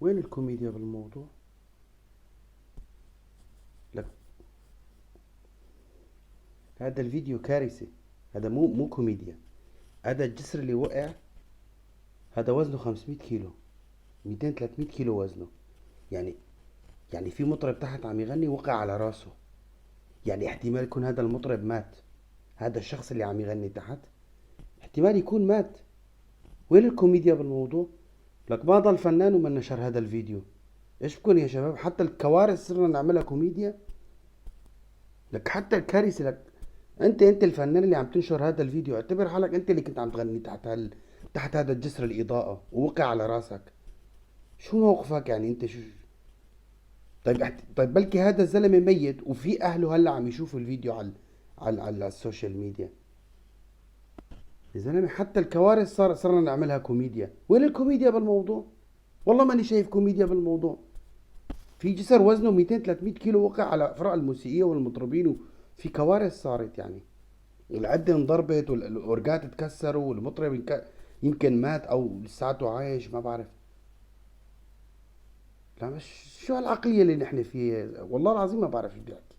وين الكوميديا بالموضوع؟ لك هذا الفيديو كارثة، هذا مو كوميديا. هذا الجسر اللي وقع هذا وزنه 500 كيلو، 200 300 كيلو وزنه. يعني في مطرب تحت عم يغني وقع على راسه، يعني احتمال يكون هذا المطرب مات، هذا الشخص اللي عم يغني تحت احتمال يكون مات. وين الكوميديا بالموضوع؟ لك ما ضل فنان ومن نشر هذا الفيديو. ايش بكون يا شباب؟ حتى الكوارث صرنا نعملها كوميديا. لك حتى الكارثة، لك انت الفنان اللي عم تنشر هذا الفيديو، اعتبر حالك انت اللي كنت عم تغني تحت هذا الجسر الإضاءة ووقع على راسك، شو موقفك يعني؟ انت شو؟ طيب بلكي هذا الزلمة ميت وفي اهله هلا عم يشوفوا الفيديو على ال social media. يا زلمة حتى الكوارث صرنا نعملها كوميديا. وين الكوميديا بالموضوع؟ والله ماني شايف كوميديا بالموضوع. في جسر وزنه 200 300 كيلو وقع على فرق الموسيقية والمطربين، وفي كوارث صارت يعني. العدة انضربت والأورجات تكسروا والمطرب يمكن مات أو لساته عايش، ما بعرف. لا مش شو هالعقلية اللي نحن فيها؟ والله العظيم ما بعرف شو بدي أحكي.